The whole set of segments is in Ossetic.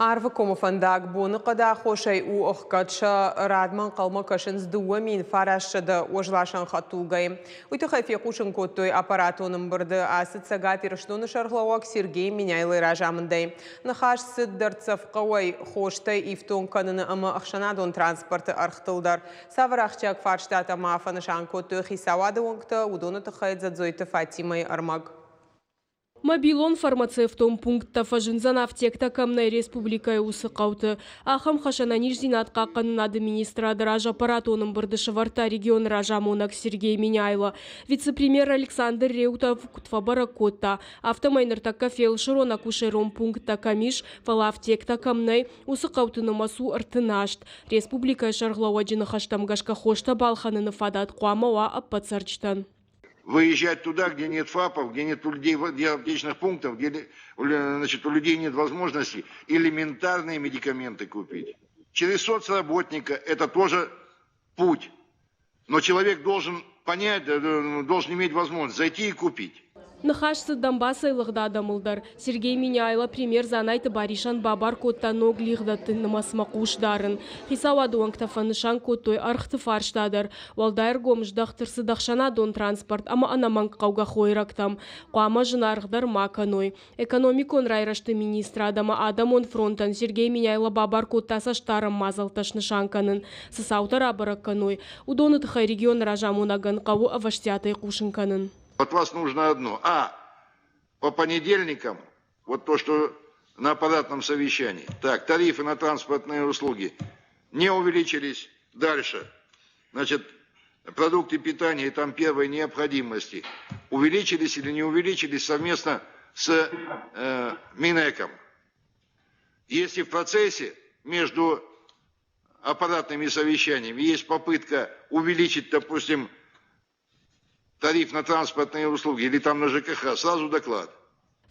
Арвыкомы фӕндаг боныхъӕды аххосӕй у ӕхгӕд. Сӕ радмӕ ӕнхъӕлмӕ кӕсынц 2900 уӕзласӕн хӕдтулгӕйы. Уый тыххӕй фехъусын кодтой аппаратон ӕмбырды ацыд Цӕгат Ирыстоны сӕргълӕууӕг Сергей Меняйлойы разамындӕй. Ныхас цыд дӕрддзӕф хъӕуӕй хостӕй ифтонг кӕныны ӕмӕ ӕхсӕнадон транспорты ӕргътыл дӕр. Цавӕр ахсджиаг фарстатӕ ма фӕнысан кодтой хицауады уӕнгтӕ, уыдоны тыххӕй Дзӕдзойты Фатимӕйы ӕрмӕг. Мобилон фармацевтон пункттӕ фӕзындзӕн афтектӕ кӕм нӕй республикӕйы уыцы хъӕуты. Ахӕм хӕс ӕнӕниздзинад хъахъхъӕнынады министрады раз аппаратон ӕмбырды сӕвӕрдта регионы разамонӕг Сергей Меняйло. Вице-премьер Александр Реутов куыд фӕбӕрӕг кодта, афтӕмӕй ныртӕккӕ фелсырон-акушерон пункттӕ кӕм ис, фӕлӕ афтектӕ кӕм нӕй, уыцы хъӕуты нымӕц у 38. Республикӕйы сӕргълӕууӕджы ныхӕстӕм гӕсгӕ хостӕ балхӕныны фадат хъуамӕ уа ӕппӕт цӕрджытӕн. Выезжать туда, где нет ФАПов, где нет у людей аптечных пунктов, где, значит, у людей нет возможности элементарные медикаменты купить. Через соцработника это тоже путь. Но человек должен понять, должен иметь возможность зайти и купить. Ныхас цыд Донбассӕй лыгъд адӕмыл дӕр. Сергей Меняйло премьер Дзанайты Барисӕн бабар кодта ног лигъдӕтты нымӕцмӕ хъус дарын. Хицауады уӕнгтӕ фӕнысан кодтой ӕргъты фарста дӕр. Уӕлдай ӕргом здӕхт ӕрцыд ӕхсӕнадон транспорт ӕмӕ ӕнӕмӕнгхъӕугӕ хойрӕгтӕм. Хъуамӕ зынаргъдӕр ма кӕной. Экономикон райрӕзты министрад ӕмӕ Адӕмон фронтӕн Сергей Меняйло бабар кодта цӕстдарӕн мадзӕлттӕ снысан кӕнын. Цы цаутӕ рабӕрӕг кӕной, уыдоны тыххӕй регионы разамонӕгӕн хъӕуы ӕвӕстиатӕй хъусын кӕнын. От вас нужно одно. А, по понедельникам, вот то, что на аппаратном совещании. Так, тарифы на транспортные услуги не увеличились. Дальше. Значит, продукты питания и там первой необходимости увеличились или не увеличились совместно с Минэком. Если в процессе между аппаратными совещаниями есть попытка увеличить, допустим, тариф на транспортные услуги или там на ЖКХ, сразу доклад.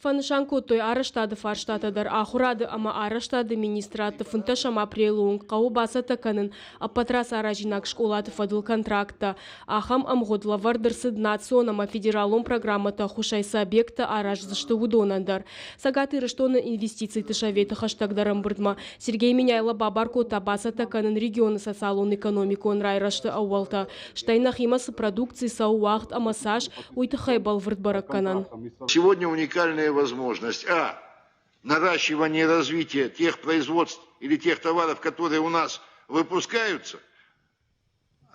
Фӕнысан кодтой арӕзтады фарстатӕ дӕр ахуырады ӕмӕ арӕзтады министрадты 15 апрелы онг хъӕуы бацӕттӕ кӕнын ӕппӕт рацаразинаг скъолаты фӕдыл контракттӕ. Ахӕм ӕмгъуыд лӕвӕрд ӕрцыд национ ӕмӕ федералон программӕты ӕххуысӕй цы объекттӕ араздзысты, уыдонӕн дӕр. Цӕгат Ирыстоны инвестициты советы хӕстӕгдӕр ӕмбырдмӕ Сергей Меняйло бабар кодта бацӕттӕ кӕнын регионы социалон-экономикон райрӕзты ӕууӕлтӕ, стӕй нӕхимӕ цы продукци цӕуы уагъд ӕмӕ цас, уый тыххӕй бӕлвырд бӕрӕггӕнӕн. Сегодня уникальная возможность а. Наращивание и развитие тех производств или тех товаров, которые у нас выпускаются,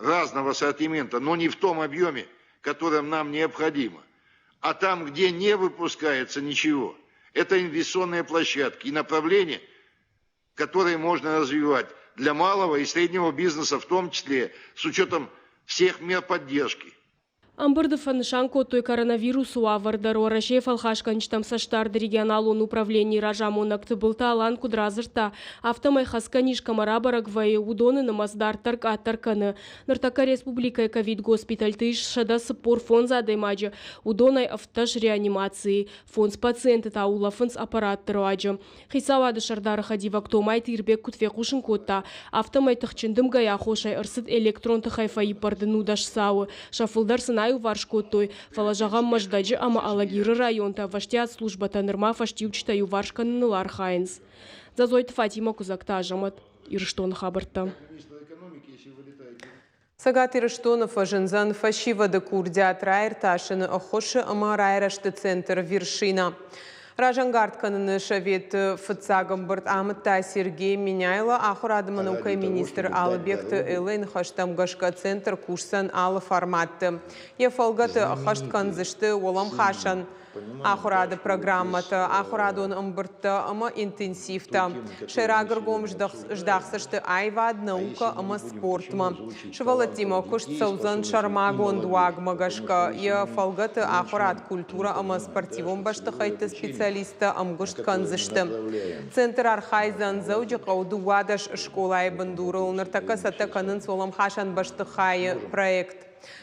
разного ассортимента, но не в том объеме, которым нам необходимо. А там, где не выпускается ничего, это инвестиционные площадки и направления, которые можно развивать для малого и среднего бизнеса, в том числе с учетом всех мер поддержки. Ӕмбырды фӕнысан кодтой коронавирусы уавӕр дӕр. Уӕрӕсейы фӕлхасгӕнджытӕм цӕстдарды регионалон управленийы разамонӕг Тыбылты Алан куыд радзырдта, афтӕмӕй хӕцгӕ низ кӕмӕ рабӕрӕг вӕййы, уыдоны нымӕц дарддӕр къаддӕр кӕны. Ныртӕккӕ республикӕйы ковид-госпитальты ис 145 адӕймаджы, уыдонӕй 17 реанимацийы, фондз пациенты та улӕфынц аппаратты руаджы. Хицауады сӕрдары хӕдивӕг Томайты Ирбег куыд фехъусын кодта, афтӕмӕй тыхджын дымгӕйы аххосӕй ӕрцыд электрон тыхӕй фӕиппӕрды 19 цауы. Сӕ фылдӕр сын аиуварс кодтой, фӕлӕ, зӕгъӕм, Мӕздӕджы ӕмӕ Алагиры районты ӕвӕстиат службӕтӕ нырма фӕстиуджытӕ иуварс кӕныныл архайынц. Дзӕдзойты Фатимӕ, Куыдзӕгты Азӕмӕт, Ирыстоны хабӕрттӕ. Цӕгат Ирыстоны фӕзындзӕн фӕсивӕды курдиат раиртасыны ӕххуысы ӕмӕ райрӕзты центр «Вершина». Разӕнгард кӕныны советы фыццаг ӕмбырд амыдта Сергей Меняйло. Ахуырады ӕмӕ наукӕйы министр Алыбегты Эллӕйы ныхӕстӕм гӕсгӕ центр кусдзӕн алы форматты. Йӕ фӕлгӕты ӕххӕст кӕндзысты уӕлӕмхасӕн ахуырады программӕтӕ, ахуырадон ӕмбырдтӕ ӕмӕ интенсивтӕ. Сӕйраг ӕргом здахдзысты аивад, наукӕ ӕмӕ спортмӕ. Сывӕллӕттимӕ куыст цӕудзӕн сӕрмагонд уагмӕ гӕсгӕ. Йӕ фӕлгӕты ахуырад, культурӕ ӕмӕ спортивон бӕстыхӕйтты специалисттӕ ӕмгуыст кӕндзысты. Центр архайдзӕн Дзӕуджыхъӕуы 12 скъолайы бындурыл. Ныртӕккӕ цӕттӕ кӕнынц уӕлӕмхасӕн бӕстыхайы проект.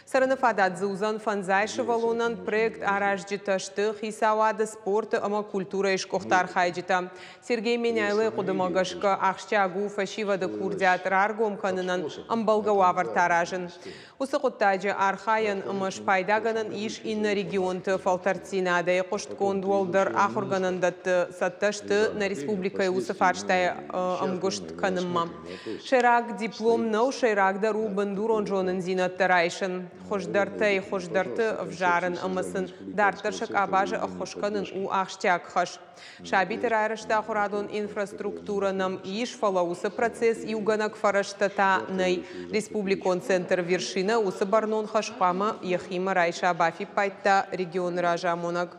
Цӕрыны фадат дзы уыдзӕн фӕндзай сывӕллонӕн. Проект аразджытӕ сты хицауады, спорты ӕмӕ культурӕйы сгуыхт архайджытӕ. Сергей Меняйлойы хъуыдымӕ гӕсгӕ, ахсджиаг у фӕсивӕды курдиат раргом кӕнынӕн ӕмбӕлгӕ уавӕртӕ аразын. Уыцы хъуыддаджы архайӕн ӕмӕ спайдагӕнӕн ис иннӕ регионты фӕлтӕрддзинадӕй. Хъуыстгонд уӕлдӕр ахуыргӕнӕндӕтты цӕттӕ сты нӕ республикӕйы уыцы фарстайы ӕмгуыст кӕнынмӕ. Сӕйраг диплом нӕу, сӕйрагдӕр у бындурон зонындзинӕдтӕ райсын. Хуыздӕртӕй хуыздӕрты ӕвзарын ӕмӕ сын дарддӕр сӕ къабазы ӕххуыс кӕнын у ахсджиаг хӕс. Сабиты райрӕзты ахуырадон инфраструктурӕ нӕм ис, фӕлӕ уыцы процесс иугӕнӕг фӕрӕзтӕ та нӕй. Республикон центр «Вершина» уыцы бӕрнон хӕс хъуамӕ йӕхимӕ райса, бафиппайдта регионы разамонӕг.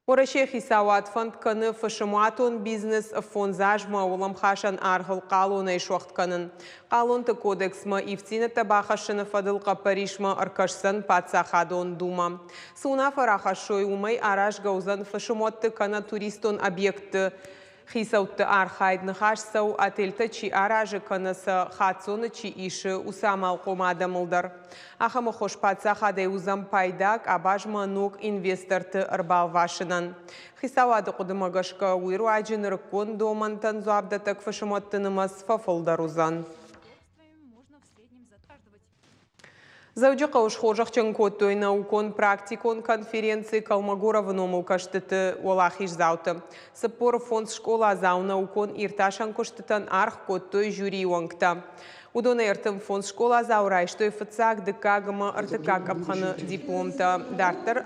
Уӕрӕсейы хицауад фӕнд кӕны фысымуатон бизнес фондз азмӕ уӕлӕмхасӕн аргъыл хъалонӕй суӕгъд кӕнын. Хъалонты кодексмӕ ивддзинӕдтӕ бахӕссыны фӕдыл хъӕппӕрисмӕ ӕркӕсдзӕн Паддзахадон Думӕ. Цы уынаффӕ рахӕссой, уымӕй аразгӕ уыдзӕн фысымуӕтты кӕнӕ туристон объектты хицӕутты архайд. Ныхас цӕуы, отельтӕ чи аразы кӕнӕ сӕ хаццоны чи исы, уыцы амалхъом адӕмыл дӕр. Ахӕм ӕххуыс паддзахадӕй уыдзӕн пайда къабазмӕ ног инвесторты ӕрбалвасынӕн. Хицауады хъуыдымӕ гӕсгӕ, уый руаджы нырыккон домӕнтӕн дзуапдӕттӕг фысымуӕтты нымӕц фӕфылдӕр уыдзӕн. Дзӕуджыхъӕуы схорзӕхджын кодтой наукон-практикон конференци Колмогоровы номыл кӕстыты уӕлахиздзауты. 45 скъоладзау наукон иртасӕн куыстытӕн аргъ кодтой жюрийы уӕнгтӕ. Уыдонӕй 35 скъоладзау райстой фыццаг, дыккаг ӕмӕ ӕртыккаг къӕпхӕны дипломтӕ. Дарддӕр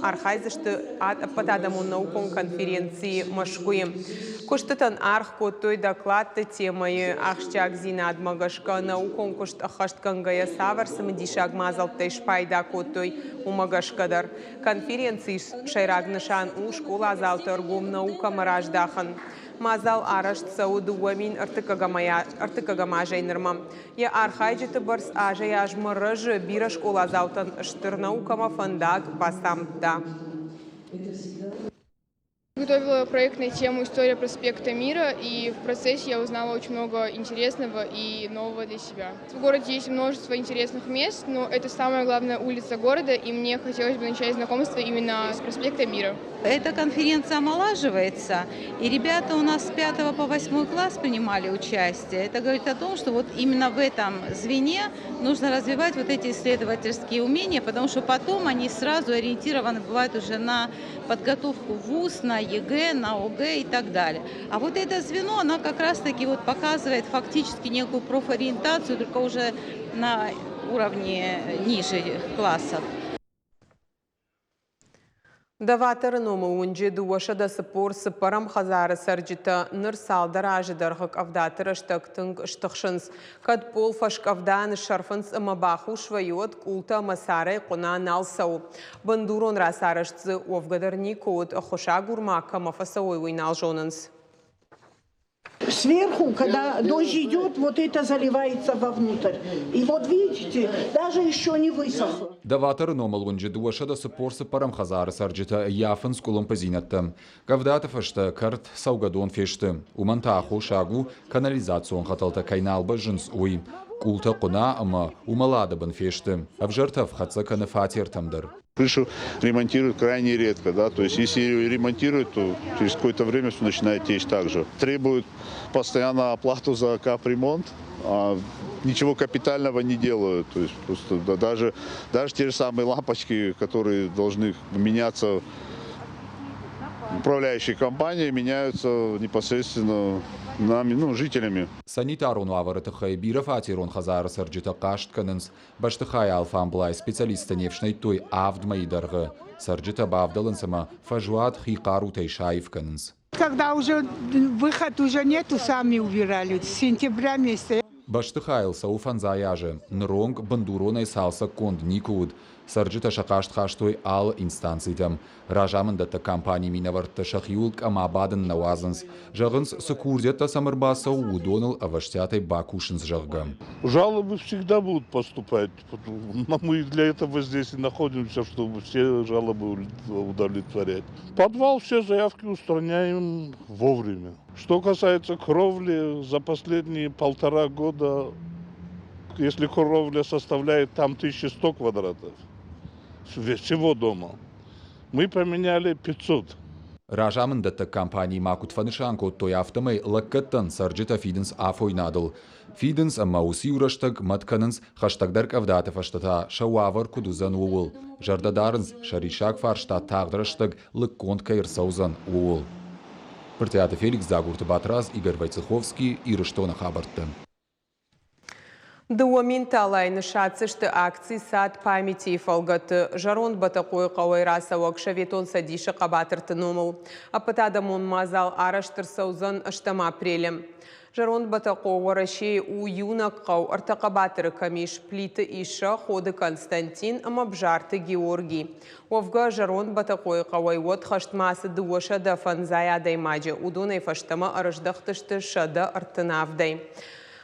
архайдзысты ӕппӕтадӕмон наукон конференцийы Мӕскуыйы. Куыстытӕн аргъ кодтой докладты темӕйы ахсджиагдзинадмӕ гӕсгӕ, наукон куыст ӕххӕстгӕнгӕйӕ цавӕр цымыдисаг мадзӕлттӕй спайда кодтой, уымӕ гӕсгӕ дӕр. Конференцийы сӕйраг нысан у скъоладзауты ӕргом наукӕмӕ раздахын. Мадзал арӕзт цӕуы 2030 азӕй нырмӕ. Йӕ архайджыты бӕрц азӕй-азмӕ рӕзы, бирӕ скъоладзаутӕн стыр наукӕмӕ фӕндаг бацамыдта. Готовила проект на тему «История проспекта Мира», и в процессе я узнала очень много интересного и нового для себя. В городе есть множество интересных мест, но это самая главная улица города, и мне хотелось бы начать знакомство именно с проспекта Мира. Эта конференция омолаживается, и ребята у нас с 5 по 8 класс принимали участие. Это говорит о том, что вот именно в этом звене нужно развивать вот эти исследовательские умения, потому что потом они сразу ориентированы бывают уже на подготовку в ВУЗ, на ЕГЭ, на ОГЭ и так далее. А вот это звено, оно как раз-таки вот показывает фактически некую профориентацию, только уже на уровне ниже классов. Доваторы номыл уынджы 244 хӕдзары цӕрджытӕ ныр цалдӕр азы дӕргъы къӕвдаты рӕстӕг тынг стыхсынц. Кӕд пъол фӕскъӕвда ныссӕрфынц ӕмӕ бахус вӕййы, уӕд къултӕ ӕмӕ царӕй хъуына нал цӕуы. Бындурон рацарӕзт дзы уӕвгӕ дӕр никуы уыд, ӕххуысагур ма кӕмӕ фӕцӕуой, уый нал зонынц. Сверху, когда дождь идет, вот это заливается вовнутрь. И вот видите, даже еще не высохло. Доваторы номыл уынджы 244 хӕдзары цӕрджытӕ ӕййафынц къуылымпыдзинӕдтӕ. Къӕвдаты фӕстӕ кӕрт цӕугӕдон фесты. Уымӕн та аххосаг у, канализацион хӕтӕлтӕ кӕй нал бӕззынц, уый. Къултӕ хъуына ӕмӕ уымӕлады бын фесты. Ӕвзӕр тӕф хӕццӕ кӕны фатертӕм дӕр. Крышу ремонтируют крайне редко, да, то есть если ее ремонтируют, то через какое-то время все начинает течь так же. Требуют постоянно оплату за капремонт, а ничего капитального не делают. То есть просто да, даже те же самые лампочки, которые должны меняться управляющей компанией, меняются непосредственно нами, ну, жителями. Санитарон уавӕры тыххӕй бирӕфатерон хӕдзары цӕрджытӕ хъаст кӕнынц. Бӕстыхайы алфамблай специалисттӕ не фснайдтой авд мӕйы дӕргъы. Цӕрджытӕ бавдӕлынц ӕмӕ фӕзуат хи хъарутӕй саив кӕнынц. Когда уже выход уже нету, сами убирали. С сентября месяца. Бӕстыхайыл цӕуы фӕндзай азы. Ныронг бындуронӕй цалцӕггонд никуы уыд. Цӕрджытӕ сӕ хъаст хастой алы инстанцитӕм. Разамындӕттӕг компанийы минӕвӕрттӕ сӕхиуыл къӕм абадын нӕ уадзынц. Зӕгъынц, цы курдиӕттӕ сӕм ӕрбацӕуы, уыдоныл ӕвӕстиатӕй бакусынц, зӕгъгӕ. Жалобы всегда будут поступать. Но мы для этого здесь и находимся, чтобы все жалобы удовлетворять. Подвал все заявки устраняем вовремя. Что касается кровли, за последние полтора года Если кровля составляет там 1100 квадратов всего дома, мы поменяли 500. Разамынддӕттӕг компанийы ма куыд фӕнысан кодтой, афтӕмӕй лӕггӕдтӕн цӕрджытӕ фидынц афойнадыл. Фидынц ӕмӕ уыцы-иу рӕстӕг мӕт кӕнынц, хӕстӕгдӕр къӕвдаты фӕстӕ та сӕ уавӕр куыд уыдзӕн, ууыл. Зӕрдӕ дарынц, сӕ риссаг фарста тагъд рӕстӕг лыггонд кӕй ӕрцӕудзӕн, ууыл. Брытъиаты Феликс, Дзагурты Батрадз, Игорь Войцеховский, Ирыстоны хабӕрттӕ. 2000 талайы ныссаддзысты акци Сад памяти-йы фӕлгӕты Зӕронд Бӕтӕхъойы хъӕуӕй рацӕуӕг Советон Цӕдисы хъӕбатырты номыл. Ӕппӕтадӕмон мадзал арӕзт ӕрцӕудзӕн ӕстӕм апрелы. Зӕронд Бӕтӕхъо Уӕрӕсейы у иунӕг хъӕу, ӕртӕ хъӕбатыры кӕм ис, Плиты Иссӕ, Ходы Константин ӕмӕ Бзарты Георгий. Уӕвгӕ, Зӕронд Бӕтӕхъойы хъӕуӕй уӕд хӕстмӕ ацыд 250 адӕймаджы, уыдонӕй фӕстӕмӕ ӕрыздӕхтысты 137-ӕй.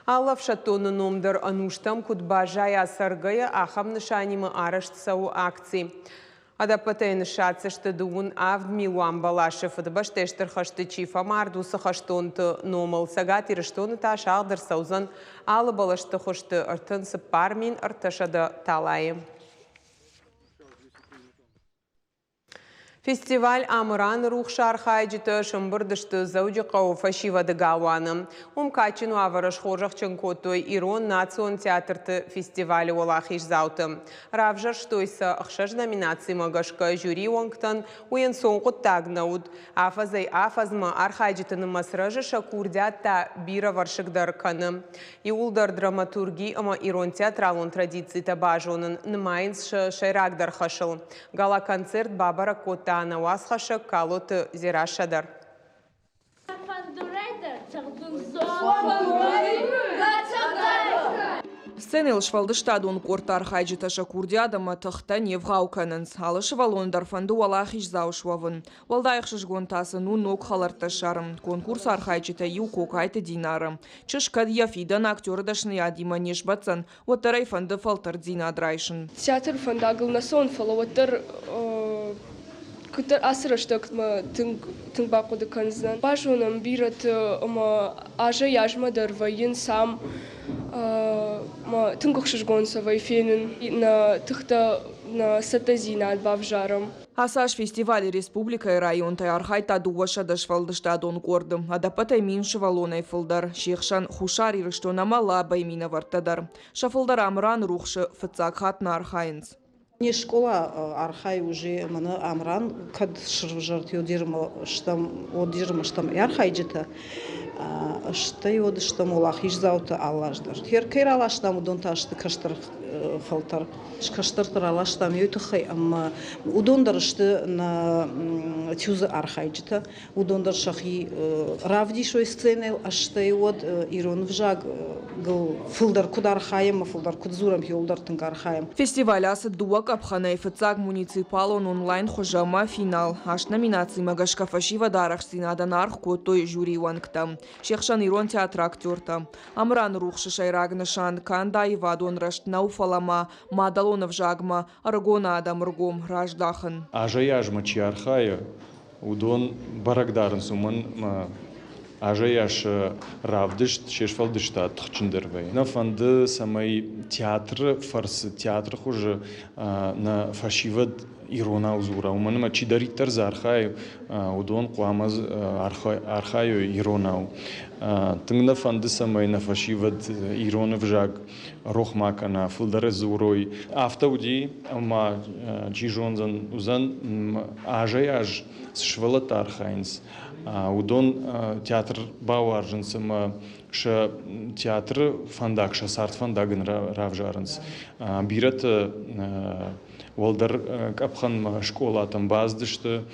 Алы ӕфсӕддоны ном дӕр ӕнустӕм куыд баззайа цӕргӕйӕ, ахӕм нысанимӕ арӕзт цӕуы акци. Ӕдӕппӕтӕй ныссадздзысты дыууын авд милуан бӕласы, Фыдыбӕстӕйы Стыр хӕсты чи фӕмард, уыцы хӕстонты номыл. Цӕгат Ирыстоны та сагъд ӕрцӕудзӕн алы бӕлӕсты хуызты 34 300 талайы. Фестиваль Амыраны рухс архайджытӕ сӕмбырд сты Дзӕуджыхъӕуы фӕсивӕды галуаны. Уым кадджын уавӕры схорзӕхджын кодтой ирон национ театрты фестивалы уӕлахиздзауты. Равзӕрстой сӕ ӕхсӕз номинацимӕ гӕсгӕ жюрийы уӕнгтӕн уый ӕнцон хъуыддаг нӕ уыд. Афӕдзӕй-афӕдзмӕ архайджыты нымӕц рӕзы, сӕ курдиат та бирӕвӕрсыгдӕр кӕны. Иууылдӕр драматурги ӕмӕ ирон театралон традицитӕ базонын нымайынц сӕ сӕйрагдӕр хӕсыл. Гала-концерт бабӕрӕг кодта нӕ уацхӕссӕг Калоты Дзерассӕ дӕр. Сценӕйыл сфӕлдыстадон къордты архайджытӕ сӕ курдиат ӕмӕ тыхтӕ не вгъау кӕнынц. Алы сывӕллон дӕр фӕнды уӕлахиздзау суӕвын. Уӕлдай ӕхсызгон та сын у ног хӕлӕрттӕ ссарын. Конкурсы архайджытӕй иу Кокайты Динара. Чызг кӕд йӕ фидӕн актеры дӕсныйадимӕ не сбӕтдзӕн, уӕддӕр ӕй фӕнды фӕлтӕрддзинад райсын. Театры фӕндагыл нӕ цӕуын, фӕлӕ уӕддӕр куыддӕр ацы рӕстӕгмӕ тынг тынг бахъуыды кӕндзынӕн. Базонӕм бирӕты ӕмӕ азӕй-азмӕ дӕр вӕййынц ам ӕмӕ тынг ӕхсызгон сӕ вӕййы фенын. Нӕ тыхтӕ, нӕ цӕттӕдзинад бавзарӕм. Ацы аз фестивалы республикӕйы районтӕй архайдта 200 сфӕлдыстадон къорды, ӕдӕппӕтӕй 1000 сывӕллонӕй фылдӕр, се хсӕн Хуссар Ирыстон ӕмӕ Лабӕйы минӕвӕрттӕ дӕр. Сӕ фылдӕр Амыраны рухсы фыццаг хатт нӕ архайынц. Не скъола архайы уже мӕнӕ Амран кӕд сӕвзӕрд стӕм, стӕм архайджытӕ, стӕй уӕд стӕм уӕлахиздзаутӕ алы аз дӕр. Кӕй раластам, уыдон та сты кӕстӕр фӕлтӕр. Кӕстӕрты раластам уый тыххӕй ӕмӕ уыдон дӕр сты нӕ ТЮЗ-ы архайджытӕ. Уыдон дӕр сӕхи равдисой сценӕйыл, стӕй уӕд ирон ӕвзагыл фылдӕр куыд архайӕм ӕмӕ фылдӕр куыд дзурӕм, иуыл дӕр тынг архайӕм. Фестиваль ацыд дыууӕ къӕпхӕнӕй, фыццаг муниципалон онлайн-хуыз ӕмӕ финал. Аст номинацимӕ гӕсгӕ фӕсивӕды арӕхстдзинадӕн аргъ кодтой жюрийы уӕнгтӕ. Се хсӕн ирон театры актертӕ. Амыраны рухсы сӕйраг нысан канд аивадон рӕзт нӕу, фӕлӕ ма мадӕлон ӕвзагмӕ ӕрыгон адӕмы ргом раздахын. Азӕй-азмӕ чи архайы, уыдон бӕрӕг дарынц, уымӕн ӕмӕ азӕй-аз равдыст се сфӕлдыстад тыхджындӕр вӕййы. Нӕ фӕнды, цӕмӕй театры фӕрцы, театры хуызы нӕ фӕсивӕд иронау дзура, уымӕн ӕмӕ чидӕриддӕр дзы архайы, уыдон хъуамӕ архайой иронау. Тынг нӕ фӕнды, цӕмӕй нӕ фӕсивӕд ирон ӕвзаг рох ма кӕна, фылдӕр дзурой. Афтӕ уыди, ӕмӕ чи зондзӕн, уыдзӕн азӕй-аз цы сывӕллӕттӕ архайынц, уыдон театр бауарзынц ӕмӕ сӕ театры фӕндаг, сӕ цардфӕндаг ын равзарынц. Бирӕтӕ уӕлдӕр къӕпхӕнмӕ скъолатӕм бацыдысты,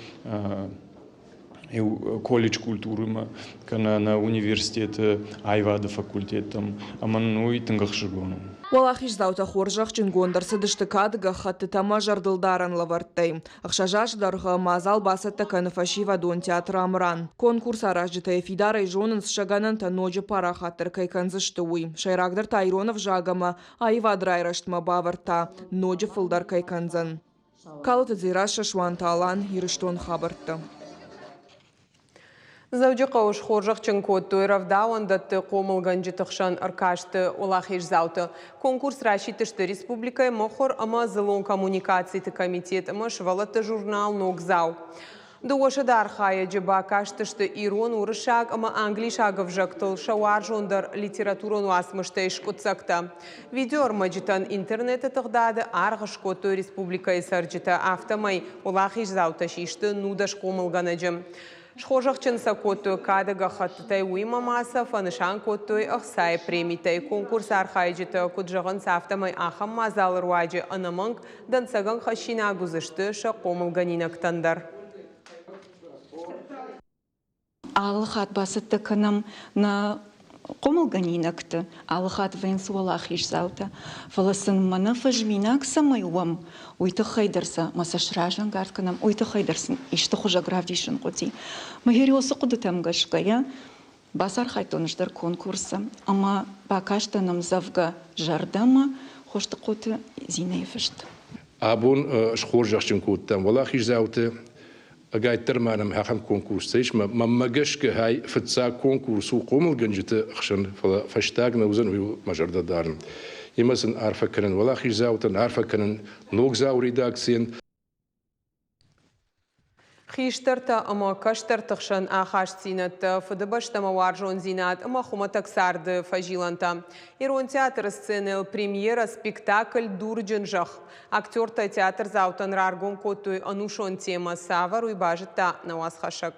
иу колледж культурӕмӕ кӕнӕ нӕ университеты аивады факультеттӕм, ӕмӕ нын уый тынг ӕхсызгон у. Уӕлахиздзаутӕ хорзӕхджынгонд ӕрцыдысты кады гӕххӕттытӕ ӕмӕ зӕрдылдарӕн лӕвӕрттӕй. Ӕхсӕз азы дӕргъы мадзал бацӕттӕ кӕны фӕсивӕдон театр Амыран. Конкурс аразджытӕ йӕ фидарӕй зонынц, сӕ гӕнӕнтӕ ноджы парахатдӕр кӕй кӕндзысты, уый. Сӕйрагдӕр та ирон ӕвзаг ӕмӕ аивад райрӕзтмӕ бавӕрд та ноджы фылдӕр кӕй кӕндзӕн. Калоты Дзерассӕ, Суанты Алан, Ирыстон хабӕрттӕ. Дзӕуджыхъӕуы схорзӕхджын кодтой рӕвдауӕндӕтты хъомылгӕнджыты хсӕн ӕркасты уӕлахиздзауты. Конкурс расидтысты республикӕйы мыхуыр ӕмӕ дзыллон коммуникациты комитет ӕмӕ сывӕллӕтты журнал «Ногдзау». 200 архайӕджы бакастысты ирон, уырыссаг ӕмӕ англисаг ӕвзӕгтыл сӕ уарзондӕр литературон уацмыстӕй скъуыддзӕгтӕ. Видеоӕрмӕджытӕн интернеты тыгъдады аргъ скодтой республикӕйы цӕрджытӕ, афтӕмӕй уӕлахиздзаутӕ систы 19 хъомылгӕнӕджы. Схорзӕхджын сӕ кодтой кады гӕххӕттытӕй, уыимӕ ма сӕ фӕнысан кодтой ӕхцайы премитӕй. Конкурсы архайджытӕ куыд зӕгъынц, афтӕмӕй ахӕм мадзалы руаджы ӕнӕмӕнг дӕнцӕгӕн хӕссинаг уыдзысты сӕ хъомылгӕнинӕгтӕн дӕр. Алы хатт бацӕттӕ кӕнӕм нӕ хъомылгӕнинӕгты, алы хатт вӕййынц уӕлахиздзаутӕ. Фӕлӕ сын мӕнӕ фӕзминаг цӕмӕй уӕм, уый тыххӕй дӕр сӕ мӕ сӕ сразӕнгард кӕнӕм, уый тыххӕй дӕр сын исты хуызӕг равдисын хъуыди. Мӕ уыцы хъуыдытӕм гӕсгӕйӕ бацархайдтон ӕз дӕр конкурсы ӕмӕ бакастӕн ӕмдзӕвгӕ зӕрдӕмӕ Хостыхъоты Зинӕйы фыст. Абон схорзӕхджын кодтам уӕлахиздзауты. Ӕгайтдӕр ма нӕм ахӕм конкурстӕ ис. Мӕнмӕ гӕсгӕ, хай фыццаг конкурс у хъомылгӕнджыты хсӕн, фӕлӕ фӕстаг нӕ уыдзӕн, уый мӕ зӕрдӕ дарын. Емӕ сын арфӕ кӕнын уӕлахиздзаутӕн, арфӕ кӕнын ногдзау редакцийӕн. Хистӕртӕ ӕмӕ кӕстӕрты хсӕн ахастдзинӕдтӕ, Фыдыбӕстӕмӕ уарзондзинад ӕмӕ хуымӕтӕг царды фӕзилӕнтӕ. Ирон театры сценӕйыл премьерӕ спектакль «Дурджын зӕхх». Актертӕ театрдзаутӕн раргом кодтой ӕнусон темӕ, цавӕр, уый базыдта нӕ уацхӕссӕг.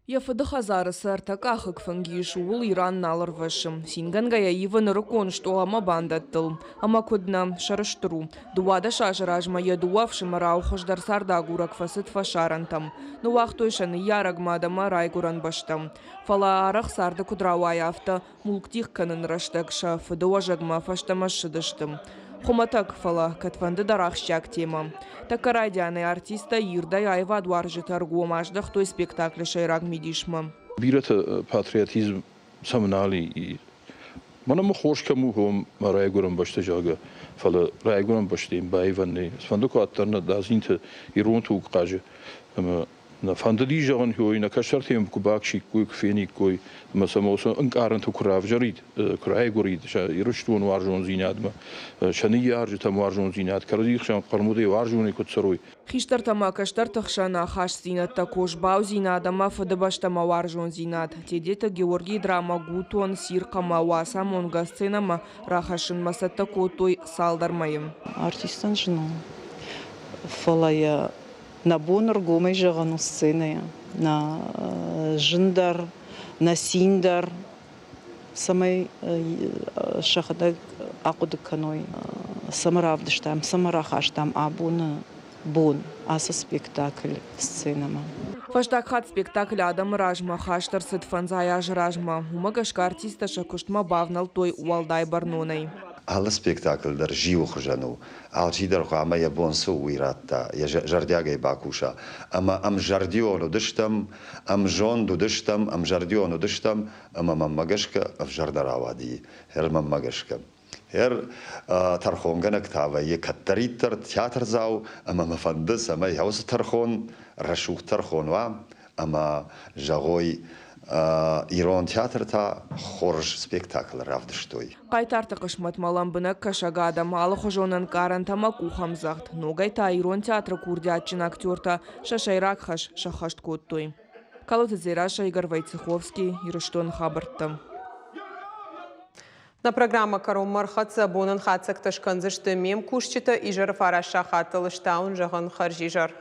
Йӕ фыды хӕдзары цы ӕртӕкъахыг фынг ис, ууыл Иран нал ӕрвӕссы. Цингӕнгӕйӕ ивы нырыккон стъол ӕмӕ бандӕттыл. Ӕмӕ куыд нӕ, сӕрыстыр у. 12 азы размӕ йӕ дыууӕ ӕфсымӕрау хуыздӕр цардагурӕг фӕцыд фӕсарӕнтӕм. Ныууагътой сӕ ныййарӕг мад ӕмӕ райгуырӕн бӕстӕ. Фӕлӕ арӕх царды куыд рауайы, афтӕ мулкдих кӕныны рӕстӕг сӕ фыдыуӕзӕгмӕ фӕстӕмӕ ссыдысты. Хуымӕтӕг, фӕлӕ кӕдфӕнды дӕр ахсджиаг темӕ. Тӕккӕ райдианӕй артисттӕ ирдӕй аивадуарзджыты ӕргом аздӕхтой спектаклы сӕйраг мидисмӕ. Бирӕтӕ патриотизм сӕм нал и. Мӕнӕ мӕ хорз кӕм у, уым мӕ райгуырӕн бӕстӕ, зӕгъгӕ, фӕлӕ райгуырӕн бӕстӕйы баивӕн нӕй. Цыфӕнды куы уӕддӕр нӕ дадзинты ирон туг хъазы ӕмӕ Нӕ фӕндыди зӕгъын, ой, нӕ кӕстӕртӕм куы баксиккой, куы фениккой, ӕмӕ сӕм уыцы ӕнкъарӕнтӕ куы равзӕрид, куы райгуырид сӕ Ирыстон уарзондзинадмӕ, сӕ ныййарджытӕм уарзондзинад, кӕрӕдзи хсӕн хъӕрмудӕй уарзонӕй куыд цӕрой. Хистӕртӕ ӕмӕ кӕстӕрты хсӕн ахастдзинӕдтӕ, козбаудзинад ӕмӕ Фыдыбӕстӕмӕ уарзондзинад. Тедеты Георгийы драмӕ «Гутон», «Цирхъ» ӕмӕ «Уацамонгӕ» сценӕмӕ рахӕссынмӕ цӕттӕ кодтой цалдӕр мӕйы. Артистӕн зын у, фӕлӕ йӕ Нӕ бон ӕргомӕй зӕгъӕн у сценӕйӕ. Нӕ зын дӕр, нӕ цин дӕр, цӕмӕй сӕхӕдӕг ахъуыды кӕной, цӕмӕ равдыстам, цӕмӕ рахастам абоны бон ацы спектакль сценӕмӕ. Фӕстаг хатт спектакль адӕмы размӕ хаст ӕрцыд фӕндзай азы размӕ. Уымӕ гӕсгӕ артисттӕ сӕ куыстмӕ бавнӕлдтой уӕлдай бӕрнонӕй. Алы спектакль дӕр зиуы хуызӕн у. Алчидӕр хъуамӕ йӕ бон цы у, уый радта, йӕ зӕрдиагӕй бакуса. Ӕмӕ ӕмзӕрдион уыдыстӕм, ӕмзонд уыдыстӕм, ӕмзӕрдион уыдыстӕм, ӕмӕ мӕнмӕ гӕсгӕ ӕвзӕр нӕ рауади. Гъер мӕнмӕ гӕсгӕ. Гъер тӕрхонгӕнӕг та вӕййы кӕддӕриддӕр театрдзау, ӕмӕ мӕ фӕнды, цӕмӕй уыцы тӕрхон рӕсугъд тӕрхон уа, ӕмӕ зӕгъой, ирон театр та хорз спектакль равдыстой. Хъайтарты хъысмӕтмӕ лӕмбынӕг кӕсӕг адӕм алыхуызон ӕнкъарӕнтӕ ӕмӕ къухӕмдзӕгъд. Ногӕй та ирон театры курдиатджын актертӕ сӕ сӕйраг хӕс сӕххӕст кодтой. Калоты Дзерассӕ, Игорь Войцеховский, Ирыстоны хабӕрттӕ. Нӕ программӕ кӕронмӕ ӕрхӕццӕ. Бонӕн хатдзӕгтӕ скӕндзысты ме мкусджытӕ изӕры 9 сахатыл. Стауын зӕгъын хӕрзизӕр.